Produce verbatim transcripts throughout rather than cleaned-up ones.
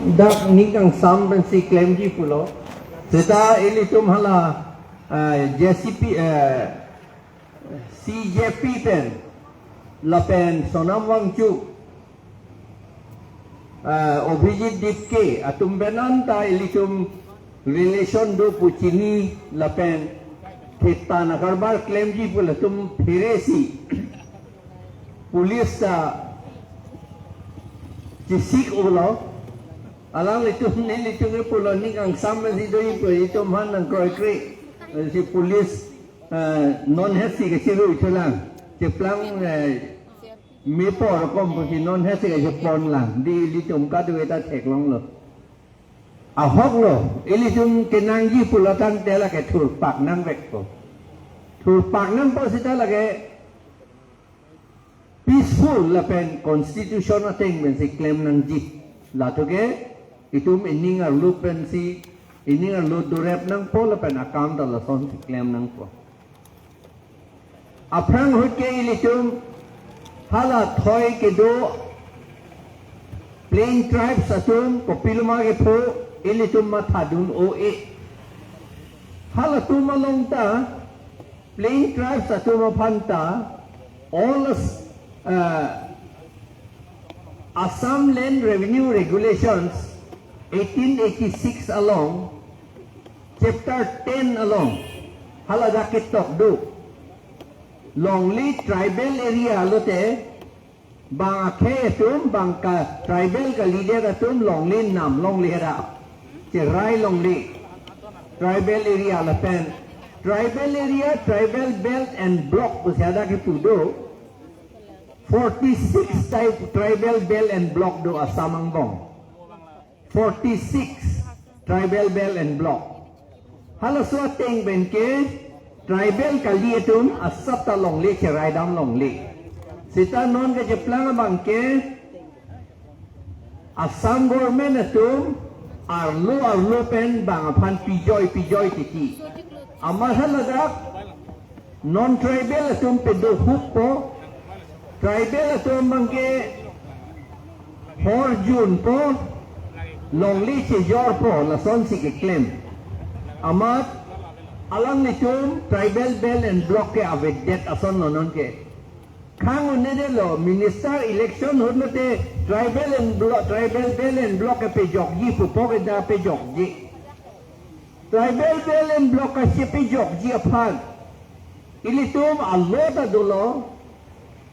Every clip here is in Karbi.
Dak ning kangsam pensi klemji pulo. Seta ilitum hala, eh, J C P, eh, C J P pen lapen Sonam Wangchuk, eh, Abhijit Dipke atum pen anta ilitum relation do pu chini lapen theta na karbar klemji pu latum pheresi police ta chisik ulo. Alanglitum nelitum ke pulo ning kangsam si do ipo itum han nangkroikre. Si police, eh, non het si kachirui thulang. Cheplang, eh, me por kom pusi non het si kachepon lang. Di ilitum kadokave ta theklonglo. Ahok lo, ilitum kenangji pulo tangte lake thurpak nangvekpo. Thurpak nangpo seta lake peaceful lapen constitution ateng pensi klem nangji. Latum ke itum ining arlo pensi, ining arlo dorep nangpo lapen akam ta lasonsi klem nangpo. Aphrang ahut ke ilitum hala thoi kedo plain tribes atum kopiloma kepho ilitum mathadun o-e. Halatum along ta plain tribes atum aphan ta all, uh, Assam Land Revenue Regulations eighteen eighty-six along, chapter ten along, haladak ketok do. Longle tribal area lote, bang akhei atum, bang ka tribal ka leader atum longle nam longle hera. Cherai longle. Tribal area lapen. Tribal area, tribal belt and block pusi hadak kepu do. Forty-six type tribal belt and block do Assam angbong. Forty-six tribal belt and block. Halaso ateng pen ke tribal kali atum asap ta longle cherai dam longle. Seta non kacheplang abang ke Assam government atum arlo arlo pen bang aphan pijoi pijoi titi. Amat haladak non tribal atum pedo huk po, tribal atum abang ke horjun po, longle chejor po, lasonsi keklem. Amat alanglitum tribal belt and block ke avedet ason lo non ke. Khang un-edetlo, minister election ahut lote tribal and block, tribal belt and block ke pejokji pupo ke da pejokji. Tribal belt and block kachepejokji aphan ilitum a-law ta dolo,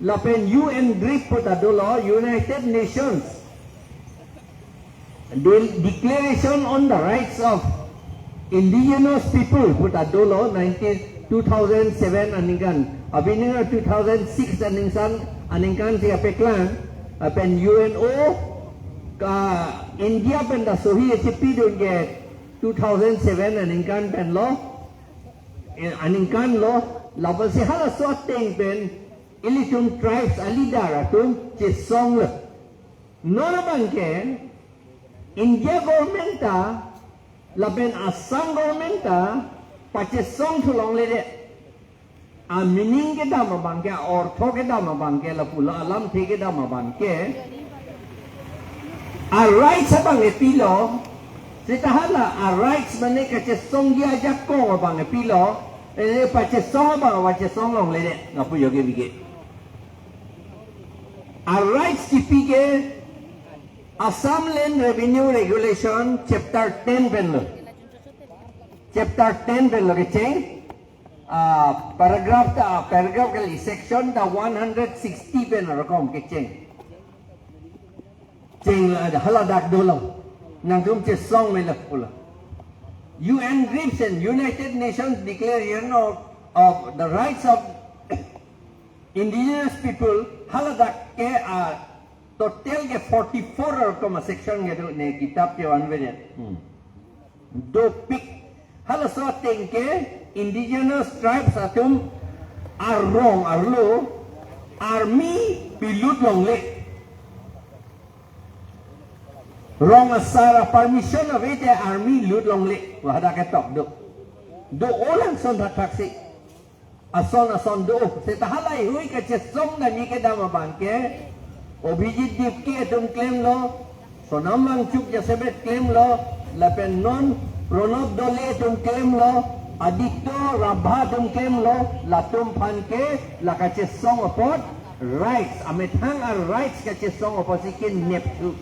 lapen U N GRIP pu ta dolo, United Nations De-, Declaration on the Rights of Indigenous People pu ta dolo, nineteen, two thousand seven aningkan. Abiningkan two thousand six aningkan, aningkan si kapeklang, lapen U N O ka India pen ta sohi chepidun ke two thousand seven aningkan pen lo, eh, aningkan lo, lapensi halaso ateng pen ilitum tribes a-leader atum chesong lo. Non abang ke India government ta lapen Assam government ta pachesong thu longledet. A-meaning kedam abang ke, a-ortho kedam abang ke, lapulo alamthe kedam abang ke, a-rights abang kepilo, seta hala a-rights mane kachesongji ajakong abang kepilo, eh, pachesong abang, pachesong longledet, lapu jo ke bige. A-rights kipi ke Assam Land Revenue Regulation chapter ten pen lo. Chapter ten pen lo kecheng. Ah, paragraph ta, paragraph kali, section ta one hundred sixty pen arokom kecheng. Cheng la, haladak dolo. Nangtum chesong me la pula. U N GRIPS and United Nations Declaration of, of the Rights of Indigenous People, haladak ke, ah, total ke forty-four arokom a-section ke do, ne kitab ke vanvedet. Hmm. Dopik. Halaso ateng ke indigenous tribes atum arong arlo army pilut longle. Rong asar a-permission ave te army lut longle. Wah, hadak ketok do. Do-o langson thakthak si. Ason ason do, seta halahei hui kachesong damji kedam abang ke, Abhijit Dipke atum klemlo, Sonam Wangchuk jasemet klemlo, lapen non Pranab Doley atum klemlo, Aditya Rabha atum klemlo, latum aphan ke la kachesong apot rights, amethang a-rights kachesong apotsi kenep thu.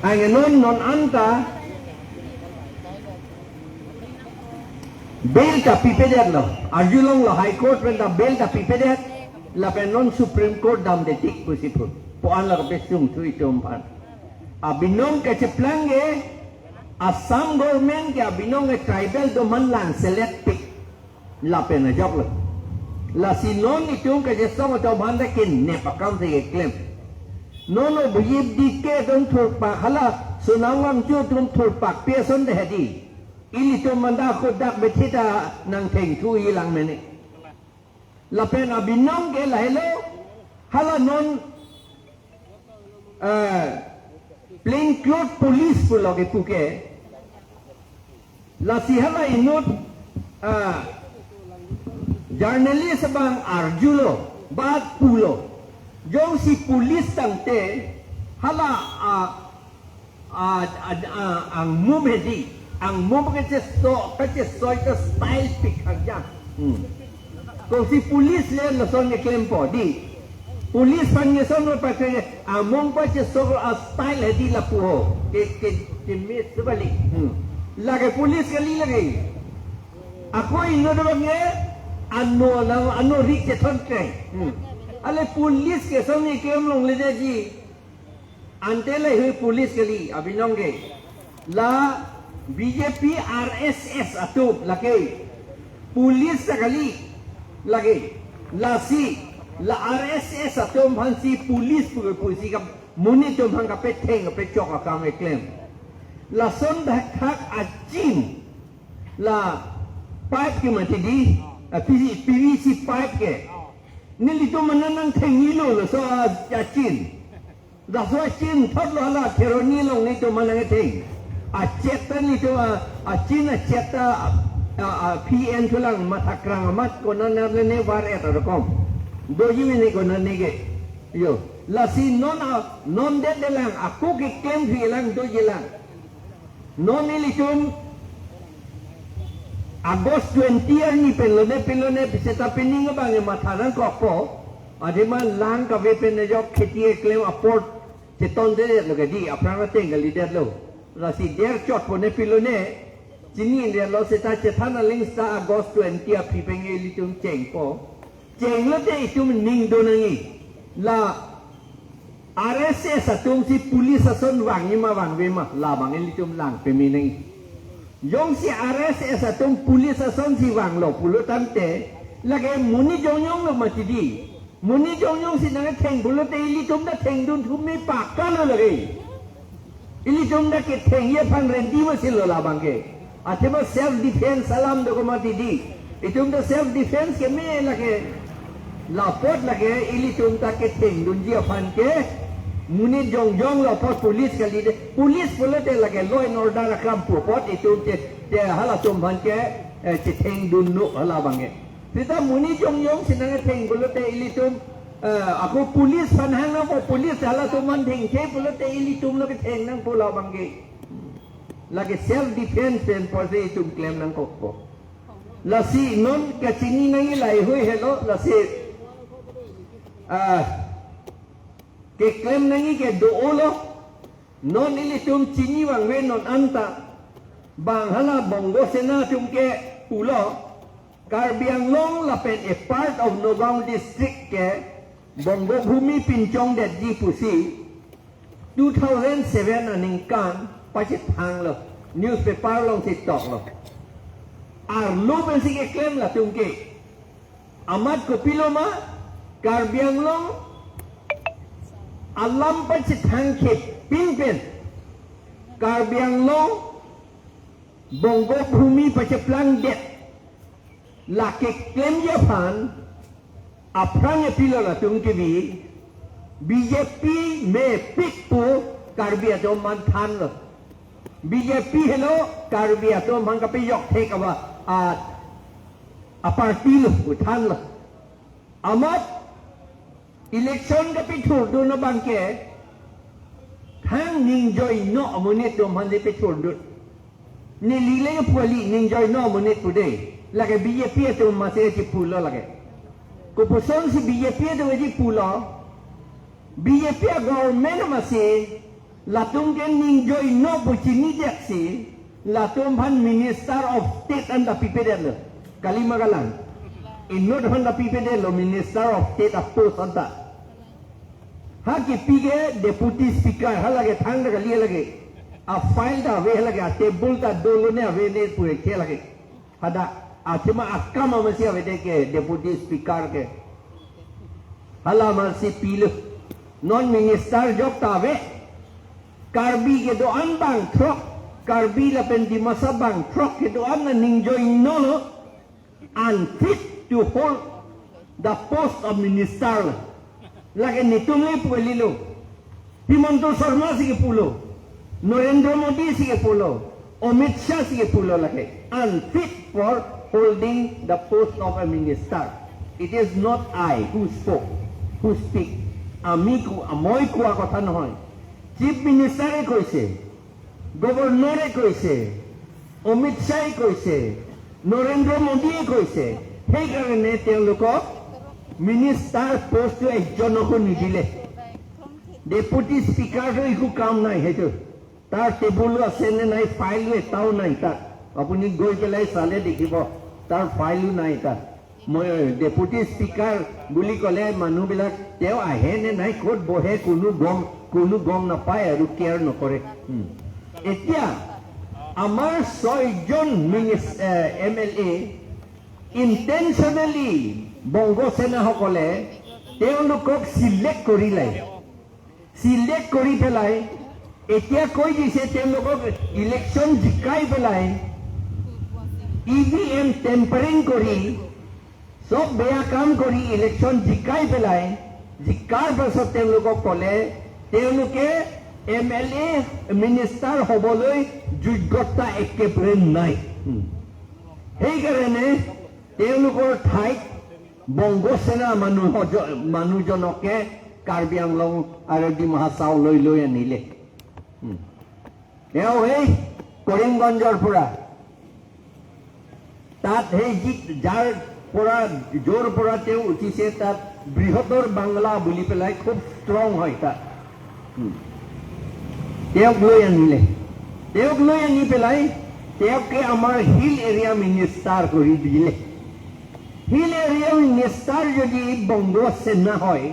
Anke non non anta bail ta pipedetlo, arjulonglo High Court pen ta bail ta pipedet, lapen non Supreme Court damde tik pusi pu. Pu-an la kapesung thu itum aphan. Abinong kacheplang ke, Assam government ke abinong ke tribal atum aphan lang selet pik. Lapen ajok lo. Lasi non itum kachesong atum aphan ta kenep akam si keklem. Non Abhijit Dike atum thurpak hala, Sonam Wangchuk atum thurpak pi ason de hedi. Ilitum manda kodak bethi ta nangthengthu ilang mene. Lapen abinong ke lahelo, hala non, eh, plain clothes police pulo kepu ke. Lasi hala inut, ah, journalist abang arjulo, bat pulo. Jongsi police tangte, hala, ah, ah, ah, ah, angmum hedi, angmum kacheso, kachesoi ta style pik hajang. Hmm. Kosi police le lason keklempo di. Police aphan ke lason lo pakre, angmum pachesok a-style hedi lapu ho. Ke, ke, ke miss bali. Hmm. Lake police kali lake. Ako inut abang ke ano lang, ano rik chethon kreng. Hmm. Ale police ke lason keklem longle ji. Ante lahei police kali, abinong ke. La B J P R S S atum lake. Police ta kali lake. Lasi la R S S atum aphansi police pu, pusi ka monit atum aphan kapetheng kapechok akam keklem. Lason dak thak achin. La pipe ke mati di, a, P V C, P V C pipe ke. Nelitum mana nangthengilo laso a, achin. Laso achin thotlo hala Kheroni along nelitum mana nangtheng. Achet ta nelitum a, achin achet ta, a, a, P N thulang mathakrang amat konat nat le ne var et arokom. Doji ne konat ne ke. Yo, lasi non a, non det de lang ako keklem phi lang doji lang. Non ilitum August twenty arni pen lone pin lone pise ta pining abang e matha nangkokpo. Athema lang kave pen ajok kheti keklem apor cheton de lo ke di, aphrang ateng kalidetlo. Lasi der chot pone pin lone, chini inre lo seta chethan aling seta August twenty aphi pen ilitum chengpo. Chenglote itum ning do nangji. La R S S atumsi police ason vangji ma vangve ma, labang ilitum lang peme nangji. Jongsi R S S atum police asonsi vanglo pulo tangte, lake monit jongjong lo mati di. Monit jongjong si nangtheng pulote ilitum ta thengdun thu me pakka lo lake. Ilitum ta kethengji aphan ready masi lo labang ke. Athema self defense alam do ko mati di. Itum ta self defense ke me lake. Lapot lake ilitum ta kethengdunji aphan ke. Monit jongjong lo apot police kali de. Police pulote lake law and order akam pu apot itum te, te halatum aphan ke, eh, chethengdun no halabang ke. Seta monit jongjong si nangtheng pulote ilitum, eh, ako police aphan hang nangpo, police halatum aphan thengthe pulote ilitum lo ketheng nangpo labang ke. Lake self defense pen pusi itum klem nangkokpo. Lasi non kachini nangji lahei helo, lasi, ah, keklem nangji ke do-o lo. Non ilitum chini vangve non anta, bang hala Bongo Sena atum ke pulo, Karbi Anglong lapen a part of Nagaon district ke Bongo Bhumi pinchongdetji pusi two thousand seven aningkan pachethanglo, newspaper alongsi toklo. Arlo pensi keklem latum ke. Amat kopilo ma, Karbi Anglong alam pachethang kepin pen Karbi Anglong Bongo Bhumi pacheplangdet, lake klemji aphan aphrang epilo latum kebi, B J P mepik pu Karbi atum aphan thanlo. B J P helo Karbi atum aphan kapejok thek ava a, a party lo, pu thanlo. Amat election kapethurdun abang ke Thang ningjoino amonit atum aphan le pechordut. Neli le pu kali ningjoino amonit pu dei. Lake B J P atum masi chipulo lake. Kopusonsi B J P atum chipulo. B J P a-government masi latum ke ningjoino pu chinideksi, latum aphan Minister of State anta pipedetlo. Kali ma kalang. Inut aphan ta pipedetlo Minister of State a-post anta. Ha kipi ke Deputy Speaker, ha lake thangta kali lake. A-file ta ave lake, a-table ta dolone avene pu ke lake. Hadak, athema akam amatsi avedet ke Deputy Speaker ke. Hala amatsi pilo. Non minister jok ta ave. Karbi kedo-an bang throk, Karbi lapen Dimasa bang throk kedo-an ta ningjoinolo. Unfit to hold the post of minister. Lake netum le pu kalilo. Himanta Sarma si kepulo. Narendra Modi si kepulo. Amit Shah si kepulo lake. Unfit for holding the post of a minister. It is not I who spoke, who speak. Ami ko, amoi kowa kotha nohoi. Chief Minister e koise. Governor e koise, Amit Shah e koise, Narendra Modi e koise, সেইকাৰণে তেওঁলোকক minister post টো একজনকো নিদিলে। Deputy Speaker টো একো কাম নাই সেইটো। তাৰ table ও আছে নে নাই, file ও এটাও নাই তাত। আপুনি গৈ পেলাই চালে দেখিব, তাৰ file ও নাই তাত। মই Deputy Speaker বুলি ক'লে মানুহবিলাক তেওঁ আহে নে নাই, ক'ত বহে, কোনো গম, কোনো গম নাপায় আৰু care নকৰে। উম। এতিয়া আমাৰ ছয়জন মিনিচ-, এ, M L A intentionally Banga সেনাসকলে তেওঁলোকক select কৰিলে। Select কৰি পেলাই এতিয়া কৈ দিছে তেওঁলোকক election জিকাই পেলাই E V M tampering কৰি চব বেয়া কাম কৰি election জিকাই পেলাই জিকাৰ পাছত তেওঁলোকক ক'লে তেওঁলোকে M L A minister হ'বলৈ যোগ্যতা একেবাৰে নাই। উম। সেইকাৰণে তেওঁলোকৰ ঠাইত বংগ সেনা মানুহ, মানুহজনকে কাৰ্বি আংলং আৰু ডিমা হাছাওলৈ লৈ আনিলে। উম। তেওঁ সেই কৰিমগঞ্জৰ পৰা তাত সেই যি যাৰ পৰা, য'ৰ পৰা তেওঁ উঠিছে তাত বৃহত্তৰ বাংলা বুলি পেলাই খুব strong হয় তাত। উম। তেওঁক লৈ আনিলে। তেওঁক লৈ আনি পেলাই তেওঁকে আমাৰ Hill Area minister কৰি দিলে। Hill Area minister যদি বংগ সেনা হয়,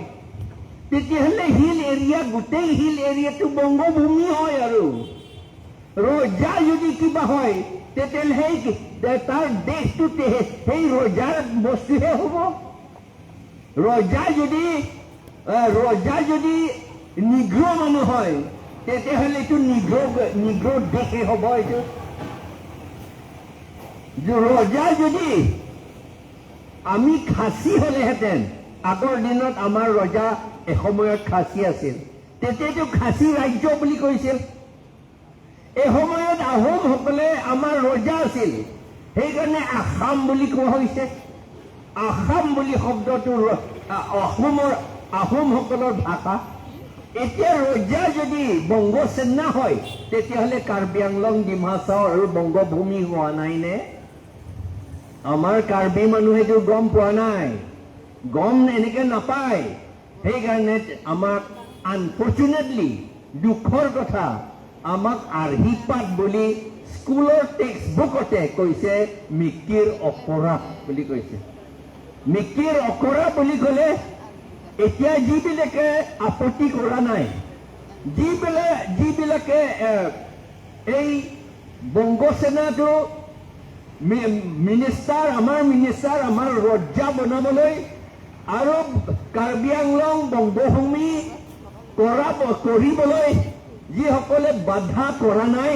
তেতিয়াহ'লে Hill Area, গোটেই Hill Area টো বংগভূমি হয় আৰু। ৰজা যদি কিবা হয়, তেতিয়াহ'লে সেই কি-, তে-, তাৰ দেশটো তে-, সেই ৰজাৰ বস্তুহে হ'ব। ৰজা যদি, আহ, ৰজা যদি নিগ্ৰ মানুহ হয়, তেতিয়াহ'লে এইটো নিগ্ৰ, নিগ্ৰ দেশে হ'ব এইটো। যে ৰজা যদি আমি খাচী হ'লেহেঁতেন, আগৰ দিনত আমাৰ ৰজা এসময়ত খাচী আছিল, তেতিয়াতো খাচী ৰাজ্য বুলি কৈছিল। এসময়ত আহোমসকলে আমাৰ ৰজা আছিল, সেইকাৰণে আসাম বুলি কোৱা হৈছে। আসাম বুলি শব্দটো ৰ-, আ-, অসমৰ, আহোমসকলৰ ভাষা। এতিয়া ৰজা যদি বংগ সেনা হয়, তেতিয়াহ'লে কাৰ্বি আংলং, ডিমা হাছাও আৰু বংগভূমি হোৱা নাই নে? আমাৰ কাৰ্বি মানুহেতো গম পোৱা নাই, গম এনেকে নাপায়। সেইকাৰণে আমাক unfortunately দুখৰ কথা, আমাক আৰ্হিপাত বুলি স্কুলৰ text bookতে কৈছে, মিকিৰ অকৰা বুলি কৈছে। মিকিৰ অকৰা বুলি ক'লে এতিয়া যিবিলাকে আপত্তি কৰা নাই, যিবিলাক, যিবিলাকে, এ, এই বংগ সেনাটো মি-, minister, আমাৰ minister, আমাৰ ৰজা বনাবলৈ আৰু কাৰ্বি আংলং বংগভূমি কৰা ব-, কৰিবলৈ যিসকলে বাধা কৰা নাই,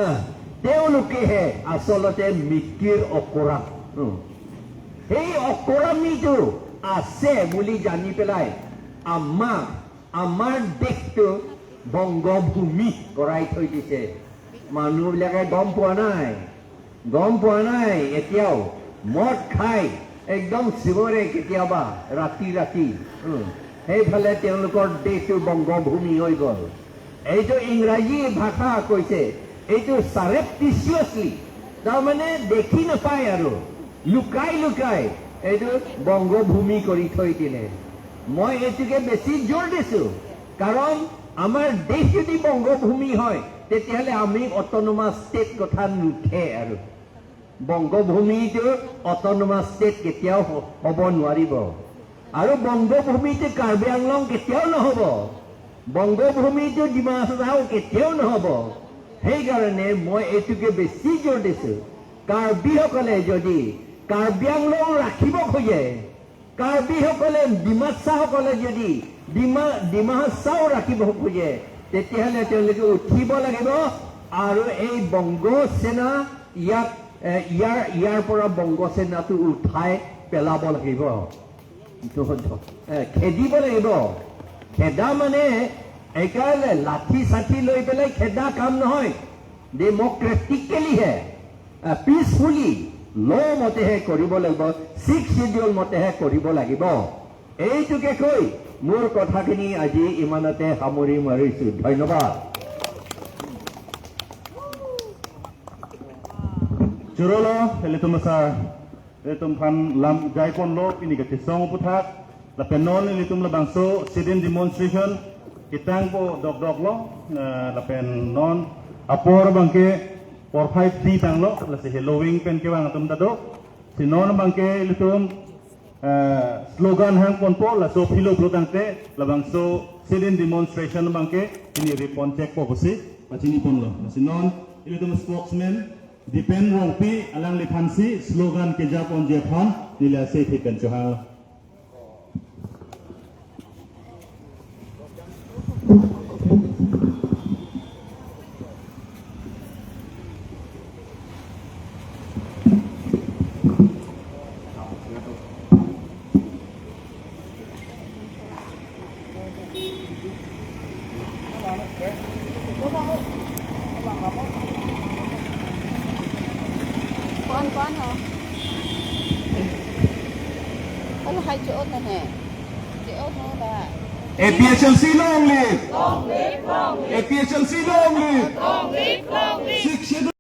আহ, তেওঁলোকেহে আচলতে মিকিৰ অকৰা। উম। সেই অকৰামিটো আছে বুলি জানি পেলাই আমাক, আমাৰ দেশটো বংগভূমি কৰাই থৈ দিছে। মানুহবিলাকে গম পোৱা নাই, গম পোৱা নাই এতিয়াও। মদ খাই একদম চিঞৰে কেতিয়াবা ৰাতি ৰাতি। উম। সেইফালে তেওঁলোকৰ দেশটো বংগভূমি হৈ গ'ল। এইটো ইংৰাজী ভাষা কৈছে, এইটো চাৰেপটিচিয়াছলি, তাৰমানে দেখি নাপায় আৰু লুকাই লুকাই এইটো বংগভূমি কৰি থৈ দিলে। মই এইটোকে বেছি জোৰ দিছো, কাৰণ আমাৰ দেশ যদি বংগভূমি হয়, তেতিয়াহ'লে আমি অট'নমাছ ষ্টেট কথা নুঠে আৰু। বংগভূমিটো অট'নমাছ ষ্টেট কেতিয়াও হ-, হ'ব নোৱাৰিব। আৰু বংগভূমিটো কাৰ্বি আংলং কেতিয়াও নহ'ব। বংগভূমিটো ডিমা হাছাও কেতিয়াও নহ'ব। সেইকাৰণে মই এইটোকে বেছি জোৰ দিছো, কাৰ্বিসকলে যদি কাৰ্বি আংলং ৰাখিব খোজে, কাৰ্বিসকলে, ডিমাছাসকলে যদি ডিমা, ডিমা হাছাও ৰাখিব খোজে, তেতিয়াহ'লে তেওঁলোকে উঠিব লাগিব আৰু এই বংগ সেনা ইয়াক, এ, ইয়াৰ, ইয়াৰ পৰা বংগ সেনাটো উঠাই পেলাব লাগিব। এইটো হ'ল, এ, খেদিব লাগিব। খেদা মানে এইকাৰণে লাঠি চাঠি লৈ পেলাই খেদা কাম নহয়, ডেম'ক্ৰেটিকেলিহে, আহ, পিচফুলি, ল' মতেহে কৰিব লাগিব, ছিক্স শ্বিডিউল মতেহে কৰিব লাগিব। এইটোকে কৈ মোৰ কথাখিনি আজি ইমানতে সামৰি মাৰিছো। ধন্যবাদ। Chorolo, ilitum asar, ilitum aphan lam jaiponlo, pini kachesong aputhak, lapen non ilitum labangso sit-in demonstration ketangpo dokdoklo, eh, lapen non apor abangke porphai phli tanglo, lasi heloving pen kevang atum ta do. Si non abangke ilitum, eh, slogan hangponpo, laso philo phlo tangte labangso sit-in demonstration abangke pini ripon chekpo pusi pachiniponlo. Lasi non ilitum spokesman Dipen Rongpi alangliphansi slogan kejaponji aphan neli ase thi pen chohang. Kuan kuan ho. Kalau hai cho ta ne. Cho ho ba. A P H L C long live. Long live, long live. A P H L C long live. Long live, long live. Sixth Schedule.